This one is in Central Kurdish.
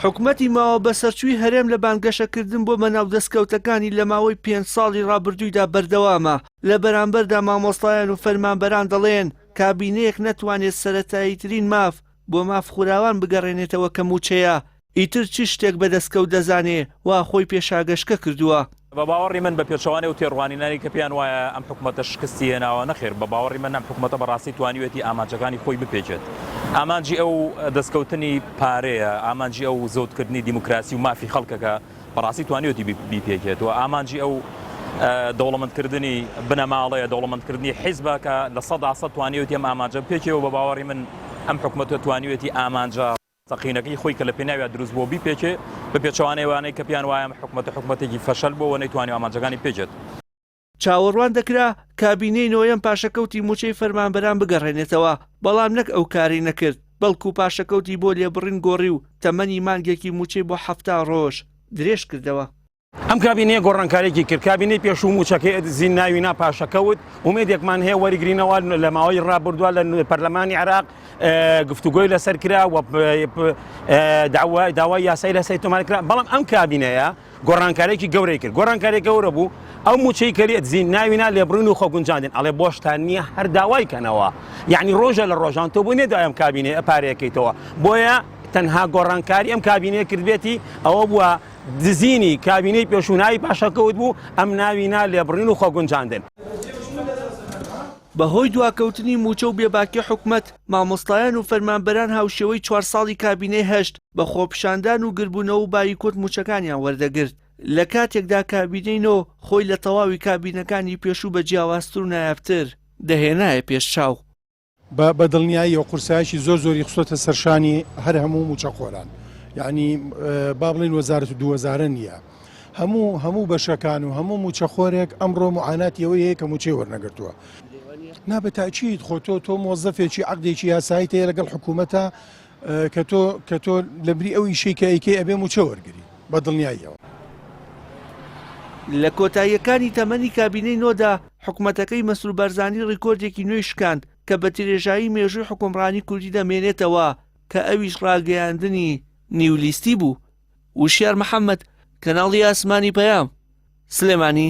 حکومەتی ماوە بەسەرچووی هەرێم لە بانگەشەکردن بۆ بەناو دەستکەوتەکانی لە ماوەی پێنج ساڵی ڕابردوویدا بەردەوامە، لە بەرامبەردا مامۆستایان و فەرمانبەران دەڵێن کابینەیەک نەتوانێت سەرەتاییترین ماف بۆ مافخوراوان بگەڕێنێتەوە کە مووچەیە، ئیتر چ شتێک بە دەستکەوت دەزانێ وا خۆی پێ شاگەشکە کردووە؟ بە باوەڕی من بە پێچەوانەی ئەو تێڕوانینانەی کە پێیان وایە ئەم حکومەتە شکستی هێناوە، نەخێر بە باوەڕی من ئەم حکومەتە بە ڕاستی توانیویەتی ئامانجەکانی خۆی بپێکێت. ئامانجی ئەو دەستکەوتنی پارەیە، ئامانجی ئەو زەوتکردنی دیموکراسی و مافی خەڵکە کە بە ڕاستی توانیویەتی بیپێکێت و ئامانجی ئەو دەوڵەمەندکردنی بنەماڵەیە، دەوڵەمەندکردنی حیزبە کە 100% توانیویەتی ئەم ئامانجە بپێکێ و بە باوەڕی من ئەم حکومەتە توانیویەتی ئامانجە ڕاستەقینەکەی خۆی کە لە پێناویا دروست بووە بیپێکێ، بە پێچەوانەی ئەوانەی کە پێیان وایە ئەم حکومەتە حکومەتێکی فەشەل بووە و نەیتوانیوە ئامانجەکانی بپێکێت. چاوەڕوان دەکرا کابینەی نۆیەم پاشەکەوتی مووچەی فەرمانبەران بگەڕێنێتەوە، بەڵام نەک ئەو کارەی نەکرد، بەڵکو پاشەکەوتی بۆ لێبڕین گۆڕی و تەمەنی مانگێکی مووچەی بۆ 70 ڕۆژ درێژ کردەوە. ئەم کابینەیە گۆڕانکاریی کرد، کابینەی پێشوو مووچەکەی ئەدزین ناوی نا پاشەکەوت، ئومێدێکمان هەیە وەریگرینەوە لە ماوەی ڕابردووە لە پەرلەمانی عێراق گفتوگۆی لەسەر کرا و داوای یاسای لەسەر تۆمار کرا، بەڵام ئەم کابینەیە گۆڕانکاریی گەورەی کرد، گۆڕانکاری گەورە بوو ئەو مووچەی کە لێ دزین ناوی نا لێبڕین و خۆگونجاندن، ئەڵێ بۆشتان نییە هەر داوای کەنەوە، یعنی ڕۆژە لە ڕۆژان تۆ بۆ نییە دوای ئەم کابینەیە پارەیەکەیتەوە، بۆیە تەنها گۆڕانکاری ئەم کابینەیە کردبێتی ئەوە بووە دزینی کابینەی پێشوو ناوی پاشەکەوت بوو، ئەم ناوی نا لێبڕین و خۆگونجاندن. بەهۆی دواکەوتنی مووچە و بێباکی حکومەت، مامۆستایان و فەرمانبەران هاوشێوەی چوار ساڵی کابینەی هەشت بە خۆپیشاندان و گربوونەوە و بایکۆت مووچەکانیان وەردەگرت، لە کاتێکدا کابینەی نۆ خۆی لە تەواوی کابینەکانی پێشوو بە جیاوازتر و نایابتر دەهێنایە پێش چاو. بە بە دڵنیاییەوە قورسایەکی زۆر زۆری خستۆتە سەرشانی هەر هەموو مووچەخۆران یعنی با بڵێین وەزارەت و دوو وەزارە نییە هەموو هەموو بەشەکان و هەموو مووچەخۆرێک ئەمڕۆ معاناتی ئەوەی هەیە کە مووچەی وەرنەگرتووە نا بە تاکید خۆ تۆ تۆ مۆزەفێکی عەقدێکی یاسایی هەیە لەگەڵ حکوومەتە کە تۆ کە تۆ لەبری ئەو ئیشەی کە ئەیکەی ئەبێ مووچە وەرگری بە دڵنیاییەوە. لە کۆتاییەکانی تەمەنی کابینەی نۆدا، حکومەتەکەی مەسرور بارزانی ڕیکۆردێکی نوێی شکاند کە بە درێژایی مێژووی حوکمڕانی کوردی دەمێنێتەوە کە ئەویش ڕاگەیاندنی نیو لیستی بوو. وشیار محەمەد، کەناڵی ئاسمانی پەیام، سلێمانی.